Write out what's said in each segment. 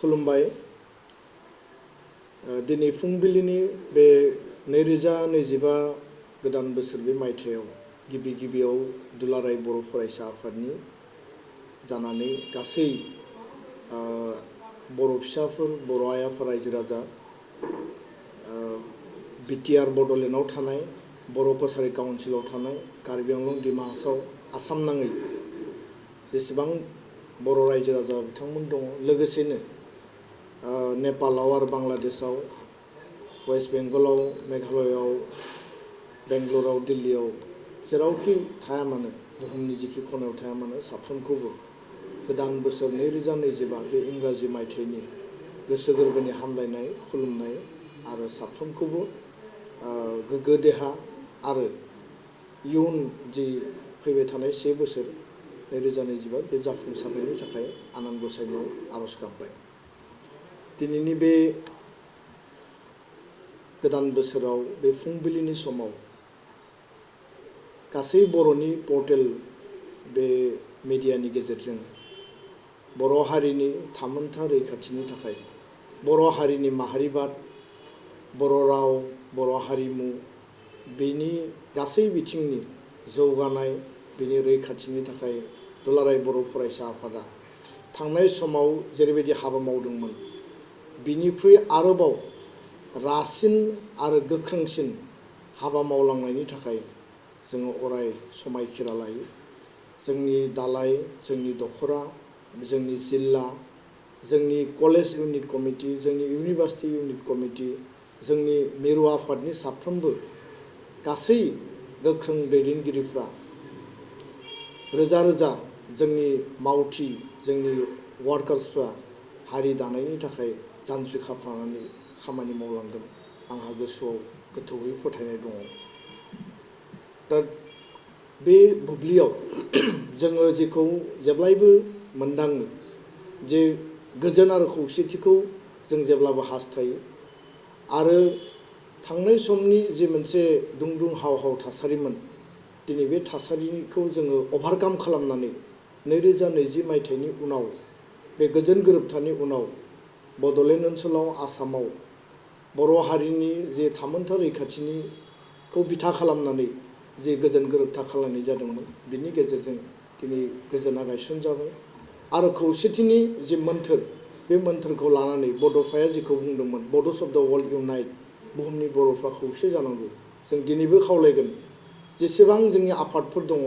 खुलुमबाय। दिनै फुंबिलिनि बे 2025 गोदान बोसोर बे मायथाइयाव गिबियाव दुलाराय बर' फरायसा आफादनि जानानै गासै बर' फिसाफोर, बर' आइ आफा, रायजो राजा, बिटिआर बड'लेण्डआव थानाय, बर' कसारि काउन्सिलाव थानाय, कार्बि आंलं, डिमा हासाव, आसाम नाङै जेसेबां बर' रायजो राजा बिथांमोन दङ, लोगोसेनो नेपालाव आरो बांलादेशआव, वेस्ट बेंगलाव, मेघालयआव, बेंगलराव, दिल्लीआव जेरावखि थाया मानो, बुहुमनि जिखि खनायाव थाया मानो, साफ्रोमखौबो गोदान बोसोर 2025 बे इंराजि मायथाइनि गोसो गोरबोनि हामलायनाय, खुलुमनाय आरो साफ्रोमखौबो गोग्गो देहा आरो इयुन जि फैबाय थानाय 1 बोसोर 2025 बे जाफुंसारनायनि थाखाय आनान गसाइनाव आरज गाबबाय। दिनैनि बे गोदान बोसोराव बे फुंबिलिनि समाव गासै बर'नि पर्टेल बे मिडियानि गेजेरजों बर' हारिनि थामोनथा रैखाथिनि थाखाय, बर' हारिनि माहारिबाद, बर' राव, बर' हारिमु बेनि गासै बिथिंनि जौगानाय, बेनि रैखाथिनि थाखाय दुलाराय बर' फरायसा आफादा थांनाय समाव जेरैबायदि हाबा मावदोंमोन, बिनिख्रुइ आरोबाव रासिन आरो गोख्रोंसिन हाबा मावलांनायनि थाखाय जोङो अराय समायखिरा लायो। जोंनि दालाय, जोंनि दखरा, जोंनि जिल्ला, जोंनि कलेज इउनिट कमिटि, जोंनि इउनिभार्सिटि इउनिट कमिटि, जोंनि मिरु आफादनि साफ्रोमबो गासै गोख्रों दैदेनगिरिफ्रा रोजा रोजा जोंनि मावथि, जोंनि वार्कार्सफ्रा हारि दानायनि थाखाय जान्जि खाफ्रानानै खामानि मावलांगोन, आंहा गोसोआव गोथौयै फोथायनाय दङ। दा बे बुब्लियाव जोङो जेखौ जेब्लायबो मोनदाङो जे गोजोन आरो खौसेथिखौ जों जेब्लाबो हास्थायो आरो थांनाय समनि जे मोनसे दुं हाव हाव थासारिमोन, दिनै बे थासारिखौ जोङो अभारकाम खालामनानै 2020 मायथाइनि उनाव बे गोजोन गोरोबथानि उनाव बड'लेण्ड ओनसोलाव, आसामाव बर' हारिनि जे थामोनथा रैखाथिनिखौ बिथा खालामनानै जे गोजोन गोरोबथा खालामनाय जादोंमोन, बिनि गेजेरजों दिनै गोजोना गायसनजाबाय आरो खौसेथिनि जे मोन्थोर, बे मोन्थोरखौ लानानै बड'फाया जेखौ बुंदोंमोन, बड'स अफ द वर्ल्ड इउनाइट, बुहुमनि बर'फ्रा खौसे जानांगौ, जों दिनैबो खावलायगोन जेसेबां जोंनि आफादफोर दङ,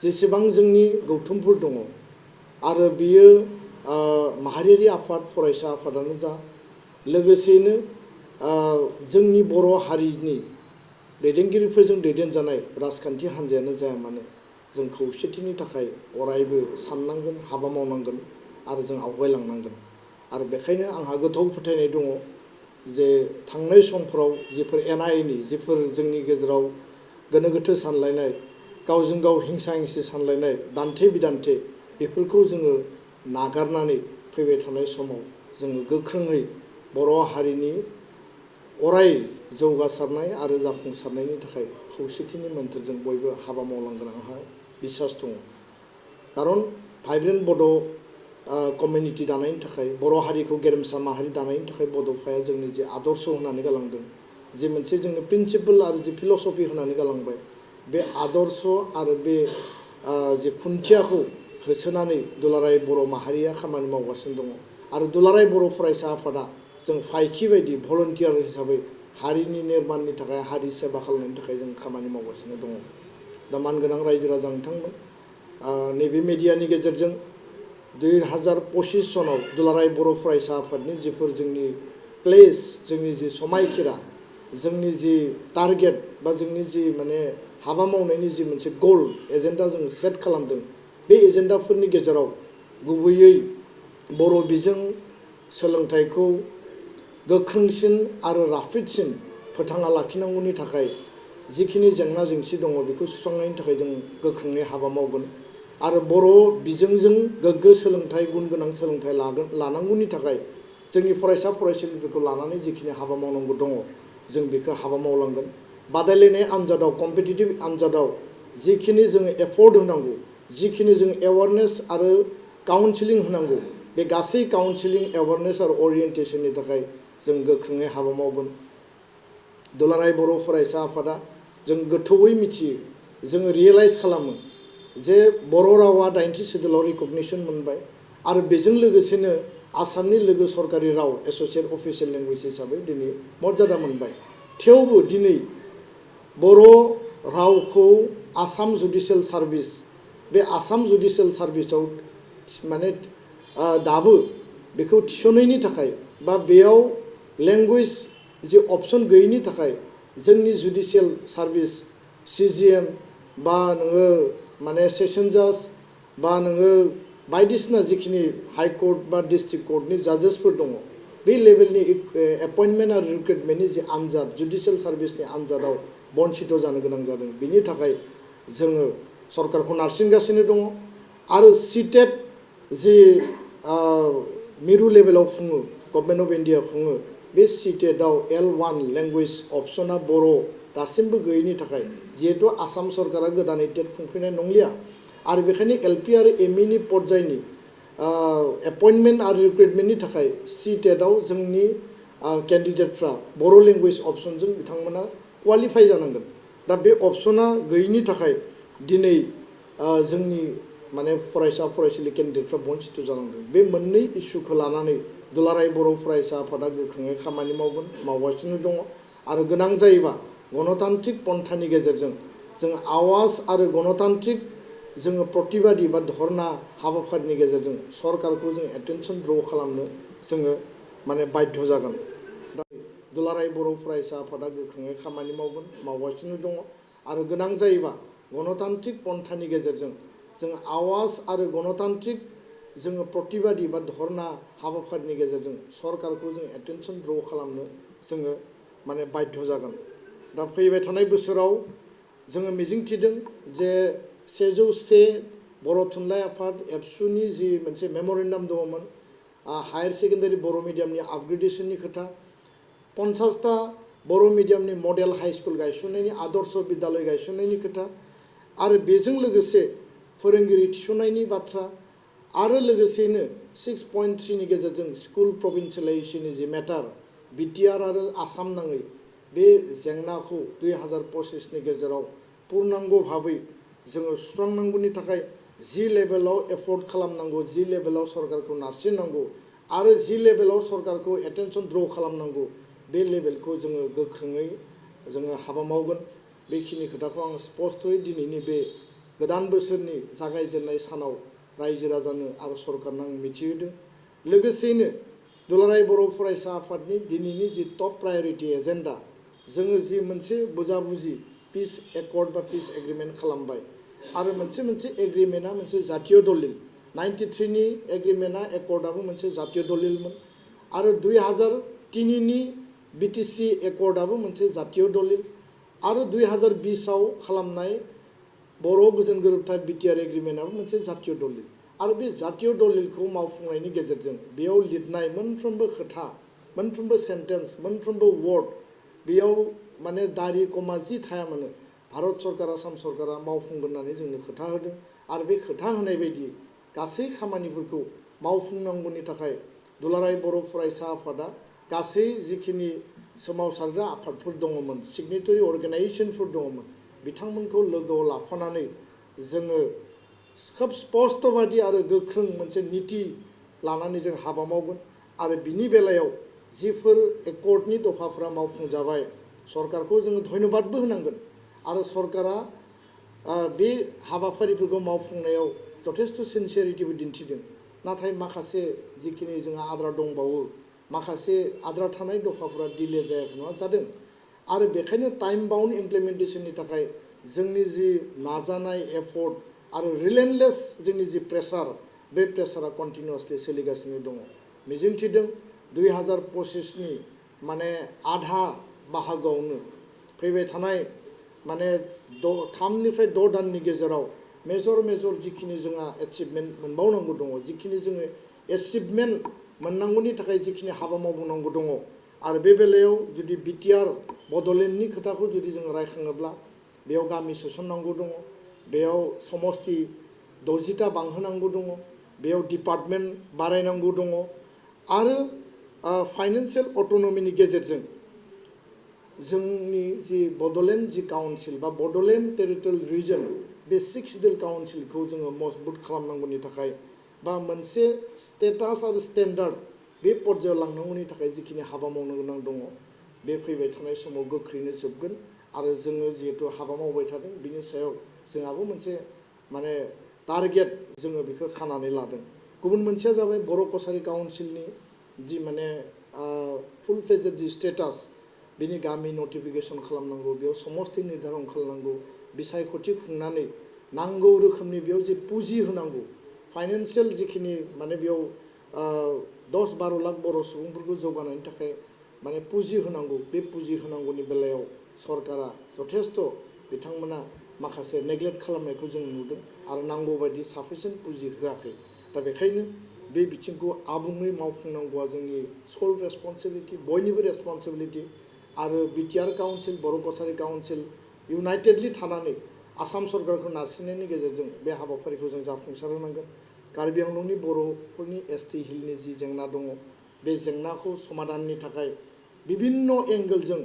जेसेबां जोंनि गौथुमफोर दङ आरो बियो माहारियारि आफाद, फरायसा आफादानो जा, लोगोसेयैनो जोंनि बर' हारिनि दैदेनगिरिफोरजों दैदेनजानाय राजखान्थि हान्जायानो जाया मानो, जों खौसेथिनि थाखाय अरायबो साननांगोन, हाबा मावनांगोन आरो जों आवगायलांनांगोन। आरो बेखायनो आंहा गोथौ फोथायनाय दङ जे थांनाय समफोराव जिफोर एना एनि, जिफोर जोंनि गेजेराव गोनो गोथो सानलायनाय, गावजों गाव हिंसा हिंसि सानलायनाय, दान्थे बिदान्थे, बेफोरखौ जोङो नागारनानै फैबाय थानाय समाव जोङो गोख्रोङै बर' हारिनि अराय जौगासारनाय आरो जाफुंसारनायनि थाखाय खौसेथिनि मोन्थोरजों बयबो हाबा मावलांगोन आंहा बिसास दङ। खारन भाइब्रेन्ट बड' कमिउनिटि दानायनि थाखाय, बर' हारिखौ गेरेमसा माहारि दानायनि थाखाय बड'फाया जोंनि जे आदर्श होनानै गालांदों, जे मोनसे जोंनो प्रिन्सिपल आरो जे फिलसफि होनानै गालांबाय, बे आदर्श आरो बे जे खुन्थियाखौ होसोनानै दुलाराय बर' माहारिया खामानि मावगासिनो दङ। आरो दुलाराय बर' फरायसा आफादा जों फायखि बायदि भलन्टियार हिसाबै हारिनि निर्माणनि थाखाय, हारि सेबा खालामनायनि थाखाय जों खामानि मावगासिनो दङ। दा मानगोनां रायजो राजा नोंथांमोन, नैबे मिडियानि गेजेरजों 2025 सनाव दुलाराय बर' फरायसा आफादनि जिफोर जोंनि प्लेस, जोंनि जि समायखिरा, जोंनि जि टारगेट बा जोंनि जि माने हाबा मावनायनि जि मोनसे गल एजेन्डा जों सेट खालामदों, बे एजेन्डाफोरनि गेजेराव गुबैयै बर' बिजों सोलोंथाइखौ गोख्रोंसिन आरो राफोदसिन फोथांना लाखिनांगौनि थाखाय जिखिनि जेंना जेंसि दङ, बेखौ सुस्रांनायनि थाखाय जों गोख्रोङै हाबा मावगोन आरो बर' बिजोंजों गोग्गो सोलोंथाइ, गुन गोनां सोलोंथाइ लानांगौनि थाखाय जोंनि फरायसा फरायसुलिफोरखौ लानानै जिखिनि हाबा मावनांगौ दङ, जों बेखौ हाबा मावलांगोन। बादायलायनाय आनजादाव, कम्पिटिटिभ आनजादाव जिखिनि जोङो एफर्ट होनांगौ, जिखिनि जों एवारनेस आरो काउन्सिलिं होनांगौ, बे गासै काउन्सिलिं एवारनेस आरो ओरिएन्टेशननि थाखाय जों गोख्रोङै हाबा मावगोन। दुलाराय बर' फरायसा आफादा जों गोथौयै मिथियो, जोङो रियेलाइज खालामो जे बर' रावा 80 सिडुलाव रिकगनिशन मोनबाय आरो बेजों लोगोसेनो आसामनि लोगो सरकारि राव एस'सिएट अफिसियेल लेंगुवेज हिसाबै दिनै मर्यादा मोनबाय। थेवबो दिनै बर' रावखौ आसाम जुडिशियेल सार्भिस, बे आसाम जुडिशियेल सार्भिसाव माने दाबो बेखौ थिसननायनि थाखाय बा बेयाव लेंगुवेज जे अपसन गैयैनि थाखाय जोंनि जुडिशियेल सार्भिस CGM बा नोङो माने सेसन जाज बा नोङो बायदिसिना जिखिनि हाइकर्ट बा डिस्ट्रिक्ट कर्टनि जाजेसफोर दङ, बे लेभेलनि एपइन्टमेन्ट आरो रिक्रुटमेन्टनि जे आनजाद जुडिशियेल सार्भिसनि आनजादाव बन्सित जानो गोनां जादों। बिनि थाखाय जोङो सरकारखौ नारसिनगासिनो दङ आरो सिटेट जि मिरु लेभेलाव खुङो, गभर्नमेन्ट अफ इन्डिया खुङो, बे सिटेटआव L1 लेंगुवेज अपसना बर' दासिमबो गैयैनि थाखाय जिहेतु आसाम सरकारा गोदानै टेट खुंफिननाय नंलिया आरो बेखायनो LP आरो ME नि पर्यायनि एपइन्टमेन्ट आरो रिक्रुटमेन्टनि थाखाय सिटेटआव जोंनि केन्डिडेटफ्रा बर' लेंगुवेज अपसनजों बिथांमोना क्वालिफाइ जानांगोन। दा बे अपसना गैयैनि थाखाय दिनै जोंनि माने फरायसा फरायसुलि केन्डिडेटफ्रा बन्सित जानांदों। बे मोननै इस्युखौ लानानै दुलाराय बर' फरायसा आफादा गोख्रोङै खामानि मावगासिनो दङ आरो गोनां जायोबा गणतान्त्रिक पन्थानि गेजेरजों जों आवाज आरो गणतान्त्रिक जोङो प्रतिबादि बा धरना हाबाफारिनि गेजेरजों सरकारखौ जों एटेनसन द्र खालामनो जोङो माने बाध्य जागोन। दा दुलाराय बर' फरायसा आफादा गोख्रोङै खामानि मावगासिनो दङ आरो गोनां जायोबा गणतान्त्रिक पन्थानि गेजेरजों जों आवाज आरो गणतान्त्रिक जोङो प्रतिबादि बा धरना हाबाफारिनि गेजेरजों सरकारखौ जों एटेनसन द्र खालामनो जोङो माने बाध्य जागोन। दा फैबाय थानाय बोसोराव जोङो मिजिंथिदों जे 101 बर' थुनलाइ आफाद एबसुनि जि मोनसे मेम'रेन्डाम दङमोन हायार सेकेन्डारि बर' मिडियामनि आपग्रेडेशननि खोथा, 50टा बर' मिडियामनि मडेल हाई स्कुल गायसननायनि आदर्श बिद्यालय गायसननायनि खोथा आरो बेजों लोगोसे फोरोंगिरि थिसननायनि बाथ्रा आरो लोगोसेनो 6.3 नि गेजेरजों स्कुल प्रभिन्सियेलाइजेसननि जि मेटार बिटिआर आरो आसाम नाङै बे जेंनाखौ 2025 नि गेजेराव पूर्णांग भाबै जोङो सुस्रांनांगौनि थाखाय जि लेभेलाव एफर्ट खालामनांगौ, जि लेभेलाव सरकारखौ नारसिननांगौ आरो जि लेभेलाव सरकारखौ एटेनसन द्र खालामनांगौ, बे लेभेलखौ जोङो गोख्रोङै जोङो हाबा मावगोन। बेखिनि खोथाखौ आं स्पष्टयै दिनैनि बे गोदान बोसोरनि जागायजेननाय सानाव रायजो राजानो आरो सरकारनो आं मिथिहोदों। लोगोसेयैनो दुलाराय बर' फरायसा आफादनि दिनैनि जि टप प्रायरिटि एजेन्डा, जोङो जि मोनसे बुजाबुजि पिस एकर्ड बा पिस एग्रिमेन्ट खालामबाय आरो मोनसे एग्रिमेन्टआ मोनसे जातीय दलिल, 93 नि एग्रिमेन्टआ एकर्डआबो मोनसे जातीय दलिलमोन आरो 2003 नि BTC एकर्डआबो मोनसे जातीय दलिल आरो 2020 आव खालामनाय बर' गोजोन गोरोबथा बिटिआर एग्रिमेन्टआबो मोनसे जातीय दलिल आरो बे जातीय दलिलखौ मावफुंनायनि गेजेरजों बेयाव लिरनाय मोनफ्रोमबो खोथा, मोनफ्रोमबो सेन्टेन्स, मोनफ्रोमबो वर्ड बेयाव माने दारि कमा जि थाया मानो भारत सरकार आसाम सरकारा मावफुंगोन होननानै जोंनो खोथा होदों आरो बे खोथा होनाय बायदि गासै खामानिफोरखौ मावफुंनांगौनि थाखाय दुलाराय बर' फरायसा आफादा गासै जिखिनि सोमावसारग्रा आफादफोर दङमोन, सिगनेटरि अर्गेनाइजेसनफोर दङमोन, बिथांमोनखौ लोगोआव लाफानानै जोङो खोब स्पष्टबादि आरो गोख्रों मोनसे नीति लानानै जों हाबा मावगोन आरो बिनि बेलायाव जिफोर एकर्डनि दफाफोरा मावफुंजाबाय सरकारखौ जोङो धन्यबादबो होनांगोन आरो सरकारा बे हाबाफारिफोरखौ मावफुंनायाव जथेस्थ सिनसियारिटिबो दिन्थिदों। नाथाय माखासे जिखिनि जोंहा आद्रा दंबावो, माखासे आद्रा थानाय दफाफोरा डिले जायाखै नङा जादों आरो बेखायनो टाइम बाउन्ड इमप्लिमेन्टेशननि थाखाय जोंनि जि नाजानाय एफर्ट आरो रिलेन्टलेस जोंनि जि प्रेसार, बे प्रेसारा कन्टिनिउसलि सोलिगासिनो दङ। मिजिंथिदों 2025 नि माने आधा बाहागोआवनो फैबाय थानाय माने 3 निफ्राय 6 दाननि गेजेराव मेजर जिखिनि जोंहा एचिभमेन्ट मोनबावनांगौ दङ, जिखिनि जोङो एचिभमेन्ट मोननांगौनि थाखाय जिखिनि हाबा मावनांगौ दङ आरो बे बेलायाव जुदि बिटिआर बड'लेण्डनि खोथाखौ जुदि जोङो रायखाङोब्ला बेयाव गामि सोसननांगौ दङ, बेयाव समस्ति 60टा बांहोनांगौ दङ, बेयाव डिपार्टमेन्ट बारायनांगौ दङ आरो फाइनान्सियेल अट'नमिनि गेजेरजों जोंनि जि बड'लेण्ड जि काउन्सिल बा बड'लेण्ड टेरिटरियेल रिजन बे 6 सिडिउल काउन्सिलखौ जोङो मजबुत खालामनांगौनि थाखाय बा मोनसे स्टेटास आरो स्टेन्डार्ड बे पर्यायाव लांनांगौनि थाखाय जिखिनि हाबा मावनो गोनां दङ बे फैबाय थानाय समाव गोख्रैनो जोबगोन आरो जोङो जिहेतु हाबा मावबाय थादों बिनि सायाव जोंहाबो मोनसे माने टारगेट जोङो बेखौ खानानै लादों गुबुन मोनसेया जाबाय बर' कसारी काउन्सिलनि जि माने फुल फ्लेजेड जि स्टेटास बिनि गामि नटिफिकेसन खालामनांगौ बेयाव समस्ति निर्धारन खालामनांगौ बिसायख'थि खुंनानै नांगौ रोखोमनि बेयाव जे पुजि होनांगौ फाइनान्सियेल जिखिनि माने बेयाव 10-12 लाख बर' सुबुंफोरखौ जौगानायनि थाखाय माने पुजि होनांगौ बे पुजि होनांगौनि बेलायाव सरकारा जथेस्थ' बिथांमोना माखासे नेग्लेक्ट खालामनायखौ जों नुदों आरो नांगौ बायदि साफिसियेन्ट पुजि होआखै दा बेखायनो बे बिथिंखौ आबुङै मावफुंनांगौआ जोंनि सल रेसपन्सिबिलिटि बयनिबो रेसपन्सिबिलिटि आरो बिटिआर काउन्सिल बर' कसारी काउन्सिल इउनाइटेडलि थानानै आसाम सरकारखौ नारसिननायनि गेजेरजों बे हाबाफारिखौ जों जाफुंसार होनांगोन कार्बि आंलंनि बर'फोरनि एसटि हिलनि जि जेंना दङ बे जेंनाखौ समाधाननि थाखाय विभिन्न एंगेलजों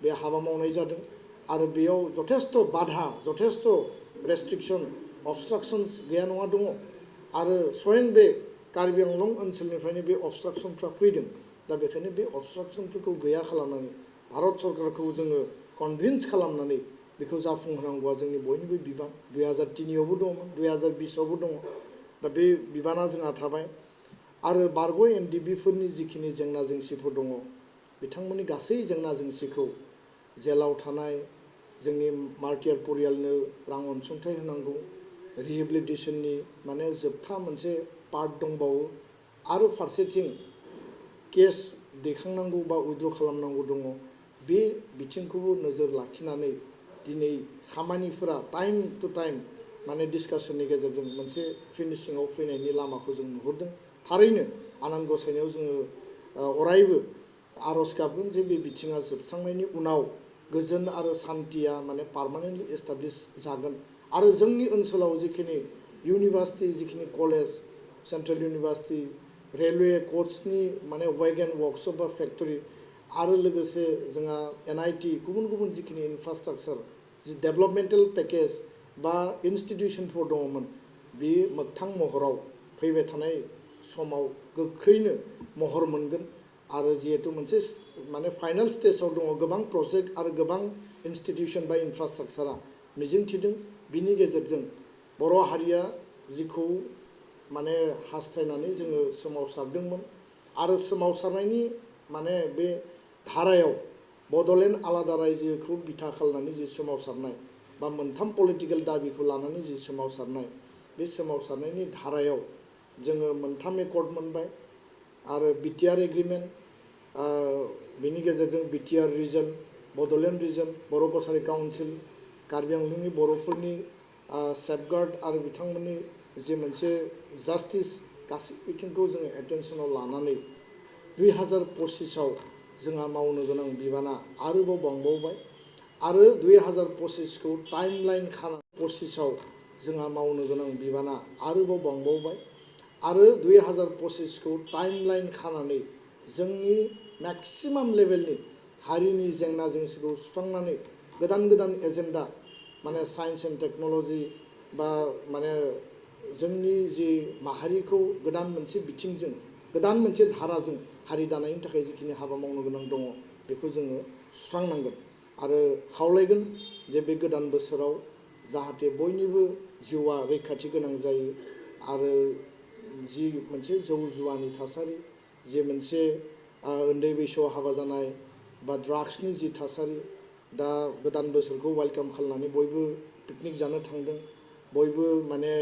बे हाबा मावनाय जादों आरो बेयाव जथेस्थ' बाधा जथेस्थ' रेस्ट्रिक्सन अबस्ट्राक्सन्स गैया नङा दङ आरो स्वयं बे कार्बि आंलं ओनसोलनिफ्रायनो बे अबस्ट्राक्सनफ्रा फैदों दा बेखायनो बे अबस्ट्राक्सनफोरखौ गैया खालामनानै भारत सरकारखौ जोङो कनभिन्स खालामनानै बेखौ जाफुंहोनांगौआ जोंनि बयनिबो बिबान 2003आवबो दंमोन 2020आवबो दङ दा बे बिबाना जोंहा थाबाय आरो बारग' एनडिबिफोरनि जिखिनि जेंना जेंसिफोर दङ बिथांमोननि गासै जेंना जेंसिखौ जेलाव थानाय जोंनि मार्टियार परियालनो रां अनसुंथाइ होनांगौ रिहेबिलिटेसननि माने जोबथा मोनसे पार्ट दंबावो आरो फारसेथिं केस दैखांनांगौ बा उइथड्र खालामनांगौ दङ बे बिथिंखौबो नोजोर लाखिनानै दिनै खामानिफोरा टाइम टु टाइम माने डिसकासननि गेजेरजों मोनसे फिनिशिंआव फैनायनि लामाखौ जों नुहुरदों थारैनो आनान गसाइनायाव जोङो अरायबो आर'ज गाबगोन जे बे बिथिङा जोबस्रांनायनि उनाव गोजोन आरो सान्थिया माने पार्मानेन्टलि एस्टाब्लिश जागोन आरो जोंनि ओनसोलाव जिखिनि इउनिभार्सिटि जिखिनि कलेज सेन्ट्रेल इउनिभार्सिटि रेलवे कोचनि माने वेगन वर्कशप बा फेक्टरि आरो लोगोसे जोंहा एनआईटी गुबुन गुबुन जिखिनि इनफ्रास्ट्राक्चार जि डेभेलपमेन्टेल पेकेज बा इनस्टिट्यूशनफोर दङमोन बे मोगथां महराव फैबाय थानाय समाव गोख्रैनो महर मोनगोन आरो जिहेतु मोनसे माने फाइनाल स्टेजाव दङ गोबां प्रजेक्ट आरो गोबां इनस्टिट्यूशन बा इनफ्रास्ट्राक्चारा मिजिंथिदों बिनि गेजेरजों बर' हारिया जिखौ माने हास्थायनानै जोङो सोमावसारदोंमोन आरो सोमावसारनायनि माने बे धारायाव बड'लेण्ड आलादा रायजोखौ बिथा खालामनानै जि सोमावसारनाय बा मोनथाम पलिटिकेल दाबिखौ लानानै जि सोमावसारनाय बे सोमावसारनायनि धारायाव जोङो मोनथाम एकर्ड मोनबाय आरो बिटिआर एग्रिमेन्ट बेनि गेजेरजों बिटिआर रिजन बड'लेण्ड रिजन बर' कसारी काउन्सिल कार्बि आंलंनि बर'फोरनि सेफगार्ड आरो बिथांमोननि जे मोनसे जास्टिस गासै बिथिंखौ जोङो एटेनसनाव लानानै 2025आव जोंहा मावनो गोनां बिबाना आरोबाव बांबावबाय आरो 2025खौ टाइमलाइन खाना 25आव जोंहा मावनो गोनां बिबाना आरोबाव बांबावबाय आरो 2025खौ टाइमलाइन खानानै जोंनि मेक्सिमाम लेभेलनि हारिनि जेंना जेंसिखौ सुस्रांनानै गोदान गोदान एजेन्डा माने साइन्स एन्ड टेक्न'लजि बा माने जोंनि जि माहारिखौ गोदान मोनसे बिथिंजों गोदान मोनसे धाराजों हारि दानायनि थाखाय जिखिनि हाबा मावनो गोनां दङ बेखौ जोङो सुस्रांनांगोन आरो खावलायगोन जे बे गोदान बोसोराव जाहाथे बयनिबो जिउआ रैखाथि गोनां जायो आरो जि मोनसे जौ जुवानि थासारि जे मोनसे उन्दै बैसोआव हाबा जानाय बा ड्राग्सनि जि थासारि दा गोदान बोसोरखौ वेलकाम खालामनानै बयबो पिकनिक जानो थांदों बयबो माने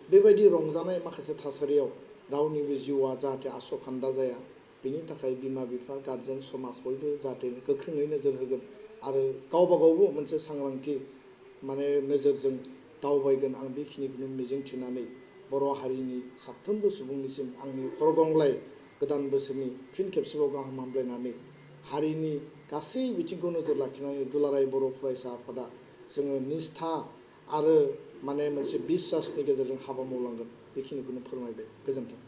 बेबायदि रंजानाय माखासे थासारियाव रावनिबो जिउआ जाहाथे आसखान्दा जाया बेनि थाखाय बिमा बिफा गार्जेन समाज बयबो जाहाथे गोख्रोङै नोजोर होगोन आरो गावबा गावबो मोनसे सांग्रांथि माने नोजोरजों दावबायगोन आं बेखिनिखौनो मिजिंथिनानै बर' हारिनि साफ्रोमबो सुबुंनिसिम आंनि खरगंग्लाय गोदान बोसोरनि फिन खेबसेबाव गाहाम हामलायनानै हारिनि गासै बिथिंखौ नोजोर लाखिनानै दुलाराय बर' फरायसा आफादा जोङो निष्ठा आरो माने मोनसे बिश्वासनि गेजेरजों हाबा मावलांगोन बेखिनिखौनो फोरमायबाय। गोजोन्थों।